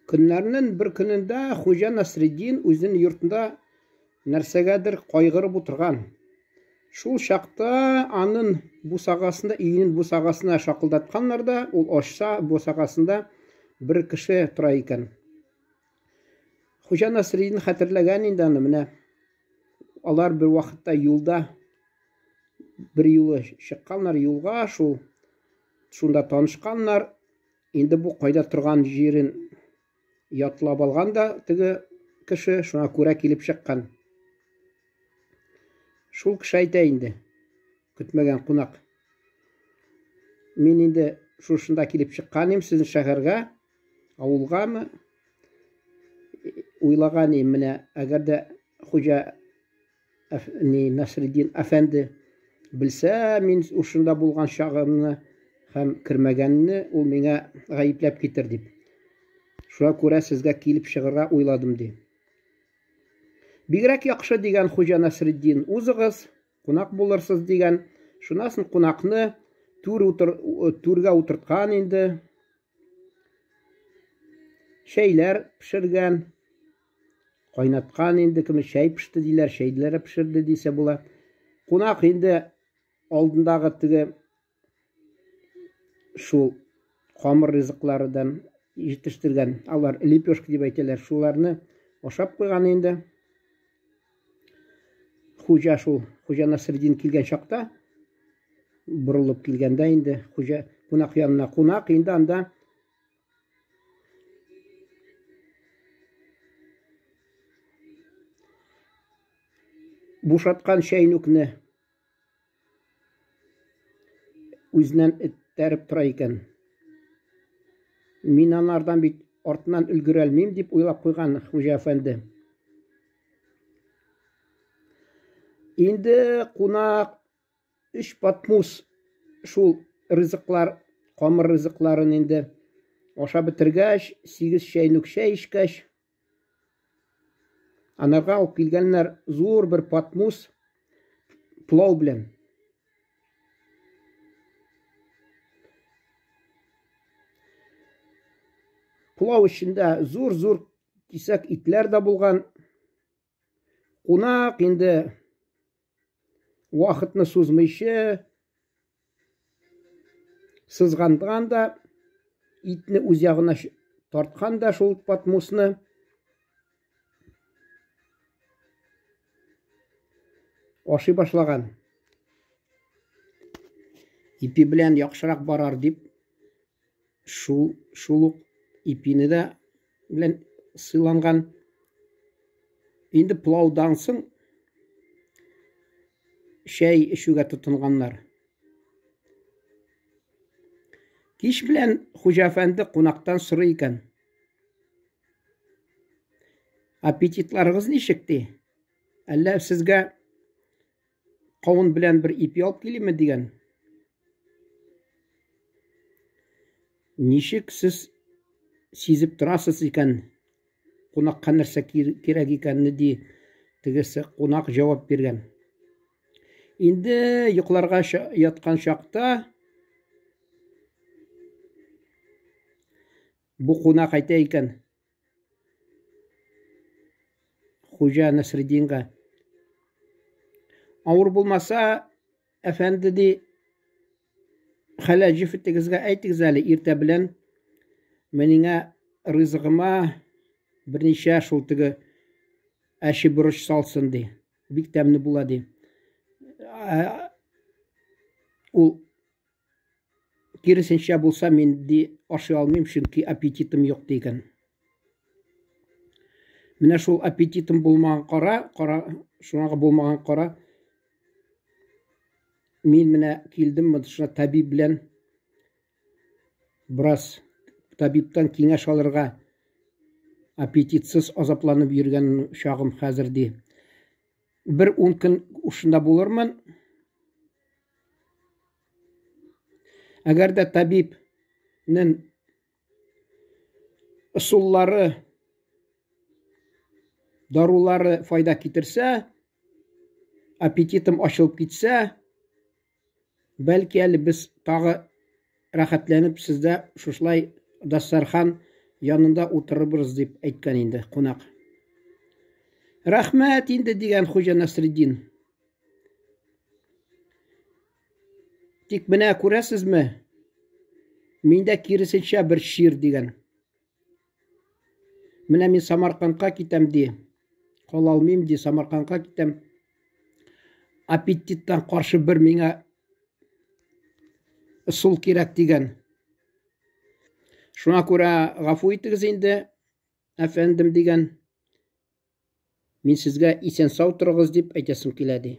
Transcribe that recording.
Көннәрнең бер көнендә Хуҗа Насретдин үзенең йортында нәрсәгәдер кайгырып утырган. Шул чакта аның бусагасында, өенең бусагасына шакылдатканнар да, ул ачса, бусагасында бер кеше тора икән. Хуҗа Насретдин хәтерләгән инде аны, менә алар бер вакытта юлда бер юлы чыкканнар юлга, шул шунда танышканнар. Инде бу кайда торган җирен ятлап алган да теге кеше, шуңа күрә килеп чыккан. Шул кеше әйтә инде, көтмәгән кунак. Мин инде шушында килеп чыккан идем, сезнең шәһәргә, авылгамы? Уйлаган идем, менә әгәр дә хуҗа ни Насретдин әфәнде белсә, мин ушында булган чагымны һәм кермәгәнне, ул миңа гаепләп китер дип. Шуңа күрә сезгә килеп чыгарга уйладым, ди. Бигрәк яхшы, дигән Хуҗа Насретдин, узыгыз, кунак булырсыз, дигән. Шуннан соң кунакны түр утыр, түргә утырткан инде. Чәйләр пешергән. Кайнаткан инде, кем чәй пеште диләр, чәйләр пешерде дисә була. Кунак инде алдындагы теге шул камыр ризыкларыдан җитештергән, алар лепешка дип әйтәләр, шуларны ашап куйган инде. Хуҗа шул, Хуҗа Насретдин килгән чакта, борылып килгәндә инде хуҗа кунак янына, кунак инде анда Бушаткан чәйнүкне үзеннән этәреп тора икән. Мин анардан бит артыннан өлгерә алмыйм, дип уйлап куйган хуҗа әфәнде. Инде кунак Өч патмус шул ризыклар, камыр ризыкларын инде ашап бетергәч, сигез чәйнүк чәй эчкәч, анарга алып килгәннәр зур бер патмус плау белән. Плау эчендә зур-зур кисәк итләр дә булган. Кунак инде вакытны сузмыйча сызганган да, итне үз ягына тарткан да шул патмусны. Ашый башлаган. Ипи белән яхшырак барар дип, шул шул ук ипине дә белән сыйланган. Инде плаудан соң чәй эчүгә тотынганнар. Кич белән Хуҗа әфәнде кунактан сорый икән. Аппетитларыгыз ничек ди? Әллә сезгә кавын белән бер ипи алып килимме дигән. Ничек сез сизеп торасыз икән, кунакка нәрсә кирәк икәнне, ди тегесе, кунак җавап биргән. Инде йокларга яткан чакта бу кунак әйтә икән. Хуҗа Насретдинга. Авыр булмаса, әфәнде ди, хәләл җефетегезгә әйтегез әле, иртә белән менеңә ризыгыма берничә шул теге әче борыч салсын ди. Бик тәмле була ди. Ул Киресенчә булса, мин ди ашый алмыйм, чөнки аппетитым юк дигән. Менә шул аппетитым булмаган кара, кара, шуңа булмаган кара. Мин менә килдем монда табиб белән бераз табибтан киңәш алырга аппетитсыз азапланып йөргән чагым хәзер ди. Бер ун көн ушында булырмын. Әгәр дә табибнең ысуллары, дарулары файда китерсә, аппетитым ачылып китсә, бәлки әле без тагы рәхәтләнеп сездә шушылай дастархан янында утырырбыз, дип әйткән инде кунак. Рәхмәт инде, дигән Хуҗа Насретдин. Тик менә күрәсезме, миндә киресенчә бер чир, дигән. Менә мин Самаркандка китәм, ди. Кала алмыйм, ди, Самаркандка китәм. Аппетиттан каршы бер миңа ысул кирәк, дигән. Шуңа күрә гафу итегез инде, әфәндем, дигән. Мин сезгә исән-сау торыгыз дип әйтәсем килә, ди.